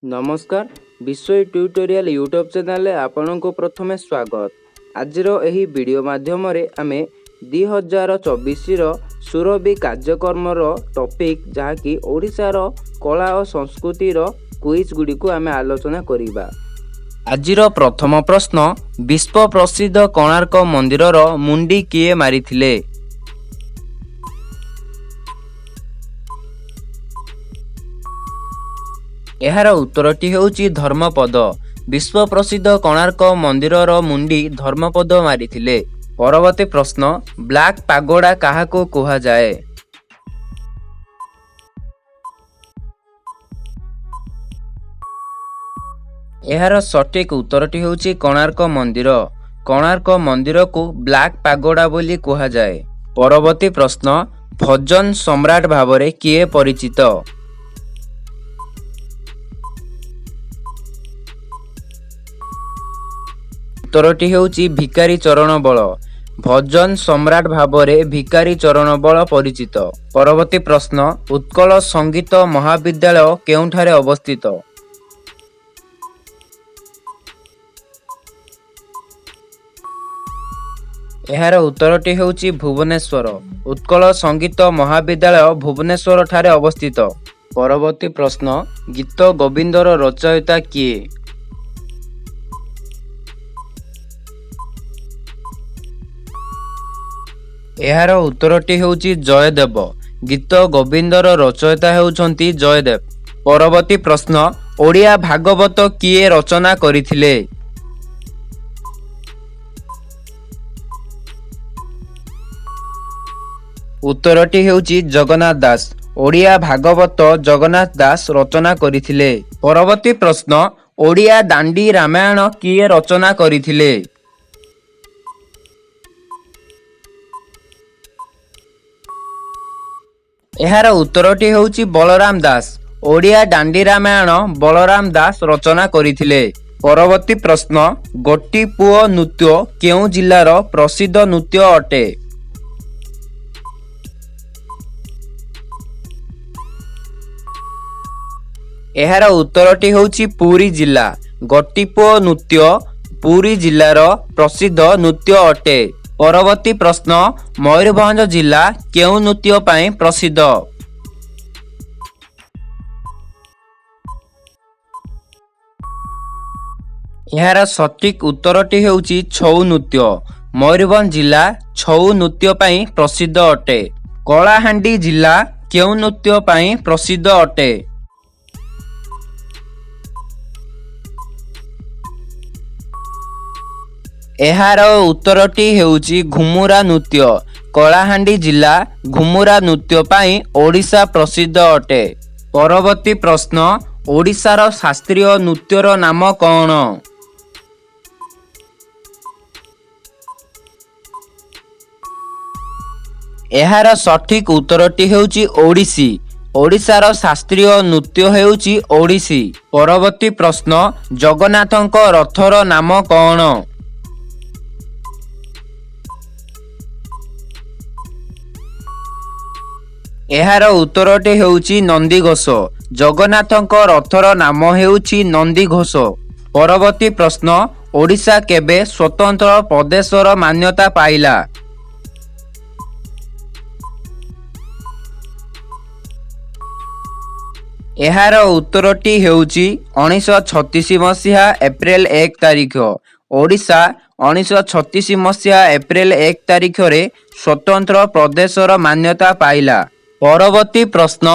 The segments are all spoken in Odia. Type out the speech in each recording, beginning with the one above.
ନମସ୍କାର, ବିଷୟ ଟ୍ୟୁଟୋରିଆଲ ୟୁଟ୍ୟୁବ୍ ଚ୍ୟାନେଲରେ ଆପଣଙ୍କୁ ପ୍ରଥମେ ସ୍ୱାଗତ। ଆଜିର ଏହି ଭିଡ଼ିଓ ମାଧ୍ୟମରେ ଆମେ 2024ର ସୁରଭି କାର୍ଯ୍ୟକ୍ରମର ଟପିକ୍, ଯାହାକି ଓଡ଼ିଶାର କଳା ଓ ସଂସ୍କୃତିର କୁଇଜ୍ ଗୁଡ଼ିକୁ ଆମେ ଆଲୋଚନା କରିବା। ଆଜିର ପ୍ରଥମ ପ୍ରଶ୍ନ, ବିଶ୍ୱ ପ୍ରସିଦ୍ଧ କୋଣାର୍କ ମନ୍ଦିରର ମୁଣ୍ଡି କିଏ ମାରିଥିଲେ? ଏହାର ଉତ୍ତରଟି ହେଉଛି ଧର୍ମପଦ। ବିଶ୍ୱ ପ୍ରସିଦ୍ଧ କୋଣାର୍କ ମନ୍ଦିରର ମୁଣ୍ଡି ଧର୍ମପଦ ମାରିଥିଲେ। ପରବର୍ତ୍ତୀ ପ୍ରଶ୍ନ, ବ୍ଲାକ୍ ପାଗୋଡ଼ା କାହାକୁ କୁହାଯାଏ? ଏହାର ସଠିକ୍ ଉତ୍ତରଟି ହେଉଛି କୋଣାର୍କ ମନ୍ଦିର। କୋଣାର୍କ ମନ୍ଦିରକୁ ବ୍ଲାକ୍ ପାଗୋଡ଼ା ବୋଲି କୁହାଯାଏ। ପରବର୍ତ୍ତୀ ପ୍ରଶ୍ନ, ଭଜନ ସମ୍ରାଟ ଭାବରେ କିଏ ପରିଚିତ? ଉତ୍ତରଟି ହେଉଛି ଭିକାରୀ ଚରଣ ବଳ। ଭଜନ ସମ୍ରାଟ ଭାବରେ ଭିକାରୀ ଚରଣ ବଳ ପରିଚିତ। ପରବର୍ତ୍ତୀ ପ୍ରଶ୍ନ, ଉତ୍କଳ ସଙ୍ଗୀତ ମହାବିଦ୍ୟାଳୟ କେଉଁଠାରେ ଅବସ୍ଥିତ? ଏହାର ଉତ୍ତରଟି ହେଉଛି ଭୁବନେଶ୍ୱର। ଉତ୍କଳ ସଙ୍ଗୀତ ମହାବିଦ୍ୟାଳୟ ଭୁବନେଶ୍ୱରଠାରେ ଅବସ୍ଥିତ। ପରବର୍ତ୍ତୀ ପ୍ରଶ୍ନ, ଗୀତ ଗୋବିନ୍ଦର ରଚୟିତା କିଏ? ଏହାର ଉତ୍ତରଟି ହେଉଛି ଜୟଦେବ। ଗୀତ ଗୋବିନ୍ଦର ରଚୟିତା ହେଉଛନ୍ତି ଜୟଦେବ। ପରବର୍ତ୍ତୀ ପ୍ରଶ୍ନ, ଓଡ଼ିଆ ଭାଗବତ କିଏ ରଚନା କରିଥିଲେ? ଉତ୍ତରଟି ହେଉଛି ଜଗନ୍ନାଥ ଦାସ। ଓଡ଼ିଆ ଭାଗବତ ଜଗନ୍ନାଥ ଦାସ ରଚନା କରିଥିଲେ। ପରବର୍ତ୍ତୀ ପ୍ରଶ୍ନ, ଓଡ଼ିଆ ଦାଣ୍ଡି ରାମାୟଣ କିଏ ରଚନା କରିଥିଲେ? ଏହାର ଉତ୍ତରଟି ହେଉଛି ବଳରାମ ଦାସ। ଓଡ଼ିଆ ଦାଣ୍ଡି ରାମାୟଣ ବଳରାମ ଦାସ ରଚନା କରିଥିଲେ। ପରବର୍ତ୍ତୀ ପ୍ରଶ୍ନ, ଗୋଟିପୁଅ ନୃତ୍ୟ କେଉଁ ଜିଲ୍ଲାର ପ୍ରସିଦ୍ଧ ନୃତ୍ୟ ଅଟେ? ଏହାର ଉତ୍ତରଟି ହେଉଛି ପୁରୀ ଜିଲ୍ଲା। ଗୋଟିପୁଅ ନୃତ୍ୟ ପୁରୀ ଜିଲ୍ଲାର ପ୍ରସିଦ୍ଧ ନୃତ୍ୟ ଅଟେ। ପରବର୍ତ୍ତୀ ପ୍ରଶ୍ନ, ମୟୂରଭଞ୍ଜ ଜିଲ୍ଲା କେଉଁ ନୃତ୍ୟ ପାଇଁ ପ୍ରସିଦ୍ଧ? ଏହାର ସଠିକ୍ ଉତ୍ତରଟି ହେଉଛି ଛଉ ନୃତ୍ୟ। ମୟୂରଭଞ୍ଜ ଜିଲ୍ଲା ଛଉ ନୃତ୍ୟ ପାଇଁ ପ୍ରସିଦ୍ଧ ଅଟେ। କଳାହାଣ୍ଡି ଜିଲ୍ଲା କେଉଁ ନୃତ୍ୟ ପାଇଁ ପ୍ରସିଦ୍ଧ ଅଟେ? ଏହାର ଉତ୍ତରଟି ହେଉଛି ଘୁମୁରା ନୃତ୍ୟ। କଳାହାଣ୍ଡି ଜିଲ୍ଲା ଘୁମୁରା ନୃତ୍ୟ ପାଇଁ ଓଡ଼ିଶା ପ୍ରସିଦ୍ଧ ଅଟେ। ପରବର୍ତ୍ତୀ ପ୍ରଶ୍ନ, ଓଡ଼ିଶାର ଶାସ୍ତ୍ରୀୟ ନୃତ୍ୟର ନାମ କ'ଣ? ଏହାର ସଠିକ୍ ଉତ୍ତରଟି ହେଉଛି ଓଡ଼ିଶୀ। ଓଡ଼ିଶାର ଶାସ୍ତ୍ରୀୟ ନୃତ୍ୟ ହେଉଛି ଓଡ଼ିଶୀ। ପରବର୍ତ୍ତୀ ପ୍ରଶ୍ନ, ଜଗନ୍ନାଥଙ୍କ ରଥର ନାମ କ'ଣ? ଏହାର ଉତ୍ତରଟି ହେଉଛି ନନ୍ଦିଘୋଷ। ଜଗନ୍ନାଥଙ୍କ ରଥର ନାମ ହେଉଛି ନନ୍ଦିଘୋଷ। ପରବର୍ତ୍ତୀ ପ୍ରଶ୍ନ, ଓଡ଼ିଶା କେବେ ସ୍ୱତନ୍ତ୍ର ପ୍ରଦେଶର ମାନ୍ୟତା ପାଇଲା? ଏହାର ଉତ୍ତରଟି ହେଉଛି 1936 ମସିହା ଏପ୍ରିଲ 1 ତାରିଖ। ଓଡ଼ିଶା 1936 ମସିହା ଏପ୍ରିଲ 1 ତାରିଖରେ ସ୍ୱତନ୍ତ୍ର ପ୍ରଦେଶର ମାନ୍ୟତା ପାଇଲା। ପରବର୍ତ୍ତୀ ପ୍ରଶ୍ନ,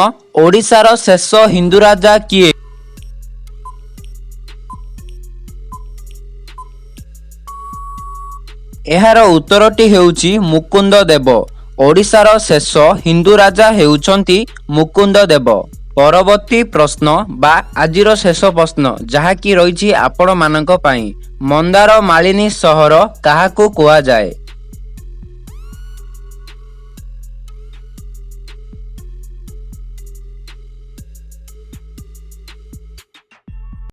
ଓଡ଼ିଶାର ଶେଷ ହିନ୍ଦୁ ରାଜା କିଏ? ଏହାର ଉତ୍ତରଟି ହେଉଛି ମୁକୁନ୍ଦ ଦେବ। ଓଡ଼ିଶାର ଶେଷ ହିନ୍ଦୁ ରାଜା ହେଉଛନ୍ତି ମୁକୁନ୍ଦ ଦେବ। ପରବର୍ତ୍ତୀ ପ୍ରଶ୍ନ ବା ଆଜିର ଶେଷ ପ୍ରଶ୍ନ, ଯାହାକି ରହିଛି ଆପଣମାନଙ୍କ ପାଇଁ, ମନ୍ଦାର ମାଳିନୀ ସହର କାହାକୁ କୁହାଯାଏ?